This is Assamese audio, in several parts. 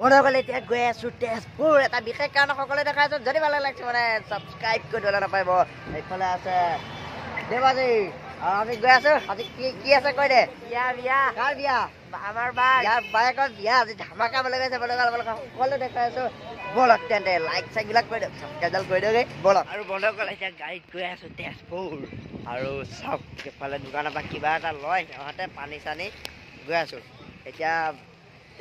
বন্ধুসকল, এতিয়া গৈ আছো তেজপুৰ এটা বিশেষ কাৰণত। সকলোৱে দেখাই আছো, যদি ভাল লাগিছে মানে ছাবস্ক্ৰাইব কৰি দিবলৈ নাপাব। এইফালে আছে দেৱাজী আৰু আমি গৈ আছো। আজি কি কি আছে কৈ দে। বিয়া বিয়া। কাৰ বিয়া? আমাৰ বাৰ। ইয়াৰ বায়েকৰ বিয়া, আজি ধামাকা বুলি কৈছে। বন্ধুসকল, আপোনালোকক সকলো দেখাই আছো। ব'লক তেন্তে, লাইক চাইক বিলাক কৰি দিয়ক, ছাবস্ক্ৰাইবডাল কৰি দিয়ক, ব'লক। আৰু বন্ধুসকল, এতিয়া গাড়ীত গৈ আছো তেজপুৰ। আৰু চাওক, এইফালে দোকানৰ পৰা কিবা এটা লয় সিহঁতে, পানী চানী। গৈ আছো এতিয়া।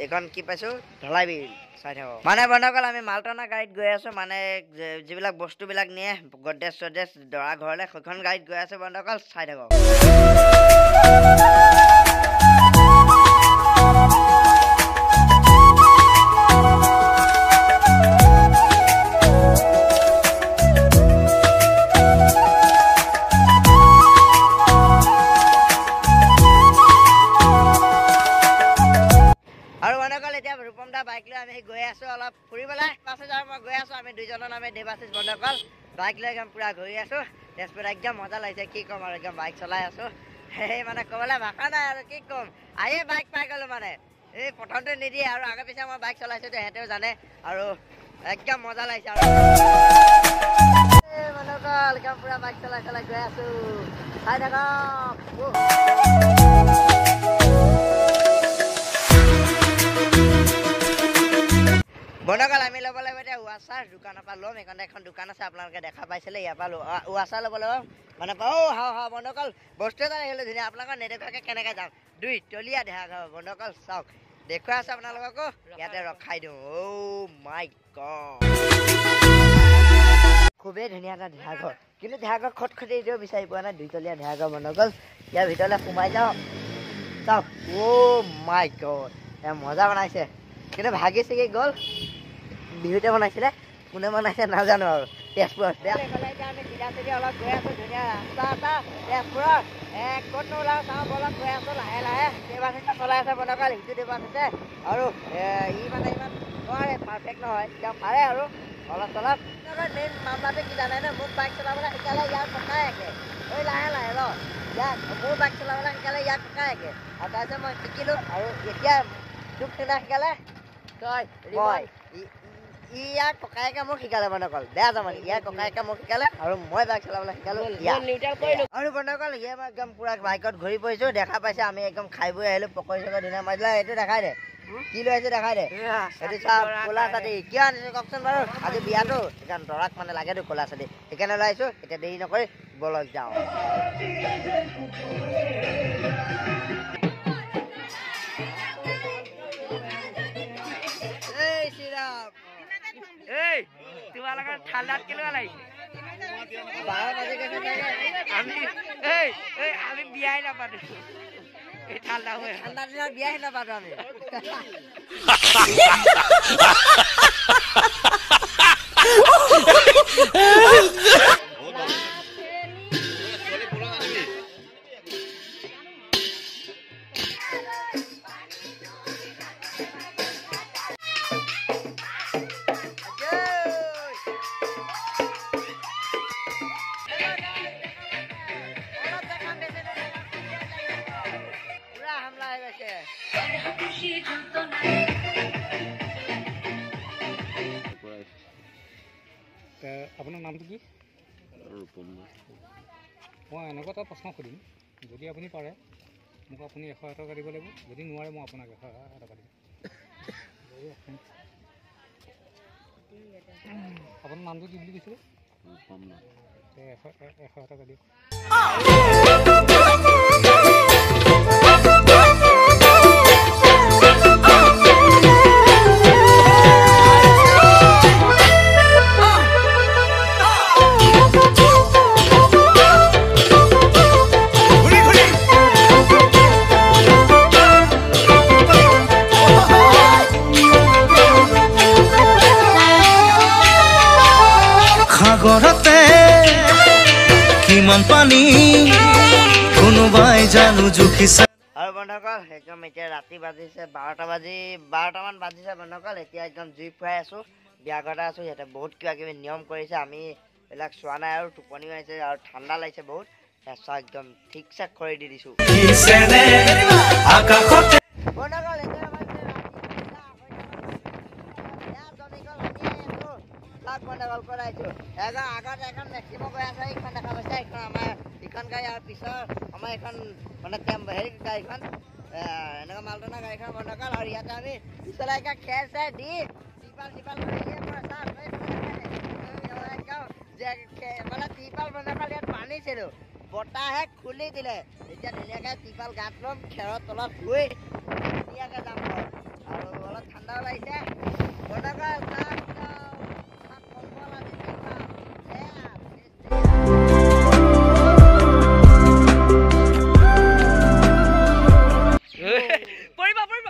এইখন কি পাইছো, ধলাই বিল, চাই থাকক। মানে বন্ধুসকল, আমি মালটনা গাড়ীত গৈ আছো, মানে যিবিলাক বস্তুবিলাক নিয়ে, গডৰেজ চডৰেজ দৰা ঘৰলৈ, সেইখন গাড়ীত গৈ আছো। বন্ধুসকল, চাই থাকক। আৰু বন্ধুসকল, এতিয়া ৰূপম দা বাইক লৈ আমি গৈ আছো অলপ ফুৰিবলৈ। পাছত আৰু মই গৈ আছো, আমি দুইজনৰ নামে দেৱাশিষ। বন্ধুসকল, বাইক লৈ একদম পুৰা ঘূৰি আছো তেজপুৰত, একদম মজা লাগিছে। কি ক'ম আৰু, একদম বাইক চলাই আছো, সেই মানে ক'বলৈ ভাষা নাই আৰু কি ক'ম। আহিয়ে বাইক পাই গ'লো, মানে এই প্ৰথমটো নিদিয়ে আৰু আগে পিছে মই বাইক চলাইছো, সিহঁতেও জানে। আৰু একদম মজা লাগিছে। আৰু বন্ধুসকল, একদম পুৰা বাইক চলাই চলাই গৈ আছো, চাই থাকক। বন্ধুসকল, আমি ল'ব লাগিব এতিয়া ৱাছাৰ, দোকানৰ পৰা ল'ম। সেইকাৰণে এখন দোকান আছে, আপোনালোকে দেখা পাইছিলে, ইয়াৰ পৰা ৱাছাৰ ল'ব লাগিব। মানে অ' হা হা। বন্ধুসকল, বস্তু এটা দেখিলোঁ ধুনীয়া, আপোনালোকৰ নেদেখুৱাকৈ কেনেকৈ যাম? দুই তলীয়া দেখা খাব। বন্ধুসকল, চাওক, দেখুৱাই আছে আপোনালোককো, ইয়াতে ৰখাই দিওঁ। অ' মাই গড, খুবেই ধুনীয়া এটা ঢেৰাঘৰ, কিন্তু ঢেৰাঘৰ খটখটি এতিয়াও বিচাৰি পোৱা নাই। দুইতলীয়া ঢেৰাঘৰ। বন্ধুসকল, ইয়াৰ ভিতৰলৈ সোমাই যাওঁ। চাওক, অ' মাই গড, এয়া মজা বনাইছে, কিন্তু ভাগি ছিগি গ'ল। বিহুতে বনাইছিলে, কোনে বনাইছে নাজানো। আৰু তেজপুৰত এতিয়া আমি চিধা চিধি অলপ গৈ আছো, ধুনীয়া ৰাস্তা এটা তেজপুৰৰ। ক'ত নোলাওঁ চাওঁ বলক, গৈ আছো লাহে লাহে। দেৱাশিষে চলাই আছে বন্ধুসকল, সিটো দেৱাশিষে। আৰু ই মানে ইমান নোৱাৰে, পাৰফেক্ট নহয়, তেওঁ পাৰে আৰু অলপ চলপ। মেইন মামলাটো কি জানেনে? মোক বাইক চলাবলৈ শিকালে ইয়াৰ ককায়েকে। ঐ লাহে লাহে ৰ। ইয়াক মোৰ বাইক চলাবলৈ শিকালে ইয়াৰ ককায়েকে, আৰু তাৰপিছত মই শিকিলোঁ। আৰু এতিয়া তোক কোনে শিকালে? মই। ইয়াৰ ককায়েকে মোক শিকালে বন্ধুসকল, বেয়া জামানি। ইয়াৰ ককায়েকে মোক শিকালে আৰু মই বাইক চলাবলৈ শিকালো। আৰু বন্ধুসকল, ইয়ে মই একদম পুৰা বাইকত ঘূৰি ফুৰিছো, দেখা পাইছে। আমি একদম খাই বৈ আহিলো, পকৰি চকৰি ধুনীয়া মাৰি দিলে। এইটো দেখাই দে, কি লৈ আহিছে দেখাই দে। এইটো চাওক, ক'লা চাটি কিয় আনিছো কওকচোন বাৰু? আজি বিয়াটো, সেইকাৰণে দৰাক মানে লাগেতো ক'লা চাটি, সেইকাৰণে লৈ আহিছো। এতিয়া দেৰি নকৰি বলক যাওঁ। এই তোমালোকৰ ঠাণ্ডাত কেনেকুৱা লাগিছে? আমি এই এই আমি বিয়াই নাপাতো এই ঠাণ্ডা হৈ। ঠাণ্ডা দিনত বিয়াই নাপাতো আমি। আপোনাৰ নামটো কি? ৰূপম। মই এনেকুৱা এটা প্ৰশ্ন সুধিম, যদি আপুনি পাৰে মোক আপুনি 100 টকা দিব লাগিব, যদি নোৱাৰে মই আপোনাক 100 টকা দিম। আপোনাৰ নামটো কি বুলি কৈছিলে? ৰূপম। 100 টকা দিয়ক। সাগৰতে কিমান পানী কোনোবাই জানো জুখিছে? আৰু বন্ধুসকল, একদম এতিয়া ৰাতি বাজিছে 12টা বাজি 12টামান বাজিছে। বন্ধুসকল, এতিয়া একদম জুই ফুৱাই আছো, বিয়া ঘৰতে আছো। ইয়াতে বহুত কিবা কিবি নিয়ম কৰিছে, আমি এইবিলাক চোৱা নাই। আৰু টোপনিও আহিছে আৰু ঠাণ্ডা লাগিছে বহুত। চা, একদম ঠিকছে খৰি দি দিছো। আকাশতে বন্ধুসকল, এতিয়া বাজিছে ৰাতি। চাওক বন্ধুসকল, ক'ত আহিছোঁ। এখন আগত এখন মেক্সিমো গৈ আছে, এইখন দেখা পাইছে, এইখন আমাৰ ইখন গাড়ী। আৰু পিছৰ আমাৰ এইখন মানে হেৰি গাড়ীখন, এনেকুৱা মালটনা গাড়ীখন বন্ধুসকল। আৰু ইয়াতে আমি পিছলৈ একে খেৰ চেৰ দি টিপাল চিপাল মানে টিপাল বন্ধুসকল ইয়াত বান্ধিছিলোঁ, বতাহে খুলি দিলে। এতিয়া ধুনীয়াকৈ টিপাল গাঁত ল'ম, খেৰৰ তলত শুই ধুনীয়াকৈ যাম ঘৰত। আৰু অলপ ঠাণ্ডাও লাগিছে বন্ধুসকল। কম্বল আজি পৰিব পৰিব।